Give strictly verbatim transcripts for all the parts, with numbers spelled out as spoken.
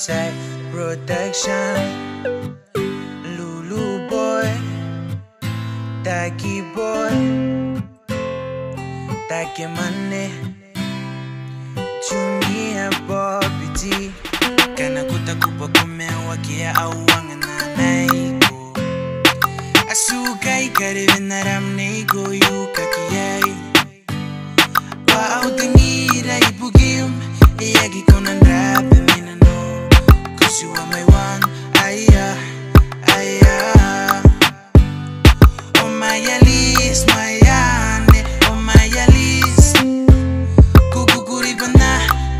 Sai Production, Lulu Boy, Taki Boy, Taki Mane, Junior Bob T. Ngkana ko taku bwa ko mena waaki ao anganai ko, a tukai kariwin aram nei ko, you kaki ai. Bwa au tangira ibukim, e aki kona n rabwa mai nanou. 'Cause you are my one, aia, aia. O mai Alice, mai ane, o mai Alice. Ko kukuri bwa N na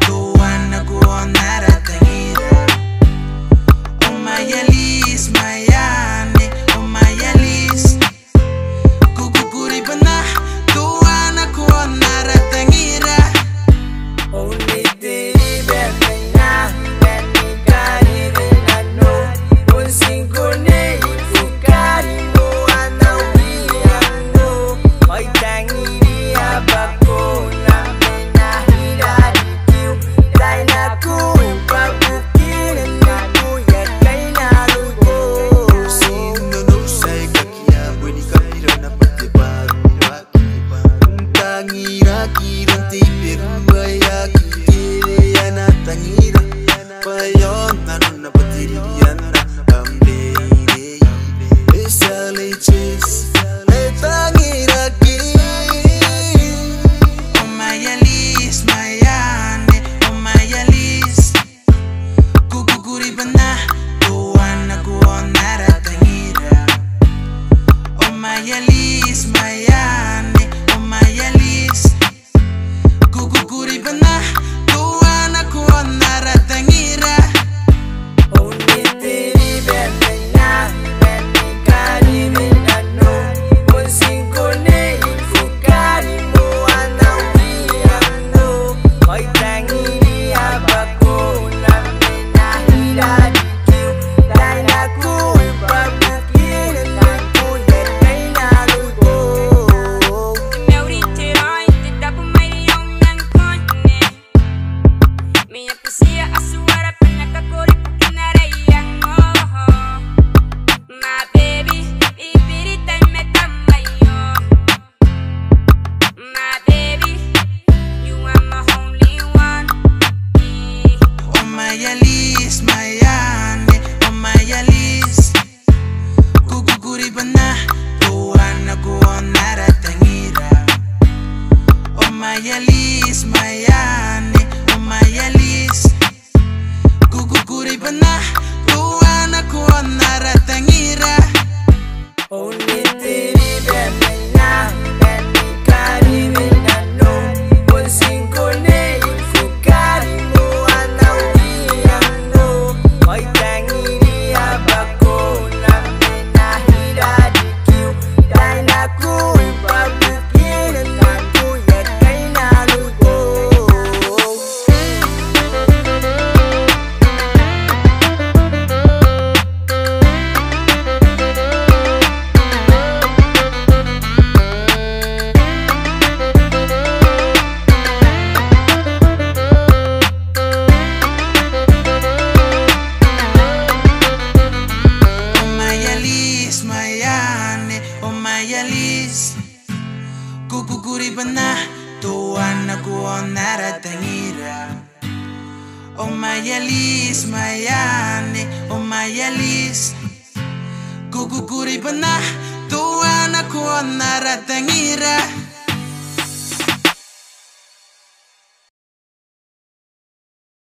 toua nako n ara tangira. O mai Alice, mai ane, o mai Alice. Ko kukuri bwa N na toua nako n ara tangira. O ni tiri bwa mai na, bwa ni kari bwa nanou. O single nei, ko kari bwa nanou. Oi tangiria bwa ko na mena irarikiu. Tai naku bwa bukina naku ia kaina rugo. Sino no sai ka Ia bweni kapiro na pate baru aki. Tangira kiron te iberu ai aki kere ana tangira. Bwa e on nanon na pate ririana. Ambeirei. E sale ches. E tangira ki. O mai Alice, mai ane, o mai Alice. Ko kukuri bwa N na toua nako n ara tangira. O mai Alice, mai ane, o mai Alice. Ko kukuri bwa N na toua nako n ara tangira. O ni tiri bwa mai na, bwa ni kari bwa nanou. O single nei, ko kari bwa nanou. Oi tangiria bwa ko na mena irarikiu. Tai naku bwa bukina naku ia kaina rugo. Te mauri, te raoi, te tabu mai rio nang kone. Mea butia a tuara bwa N na kakori bukina ara iango. My baby, ibiri tai ma tamaio. My baby, you are my only one. O mai Alice, mai ane, o mai Alice. Ko kukuri bwa N na toua nako n ara tangira. O mai Alice, mai ane, o mai Alice. Ko kukuri bwa N na toua nako n ara tangira. O ni tiri bwa mai na, bwa ni kari bwa nanou. O single nei, ko kari bwa nanou. Oi tangiria bwa ko na mena irarikiu. Tai naku bwa bukina naku ia kaina rugo. O mai Alice, mai ane, o mai Alice. Ko kukuri bwa N na toua nako n ara tangira. O mai Alice, mai ane, o mai Alice. Ko kukuri bwa N na toua nako n ara tangira.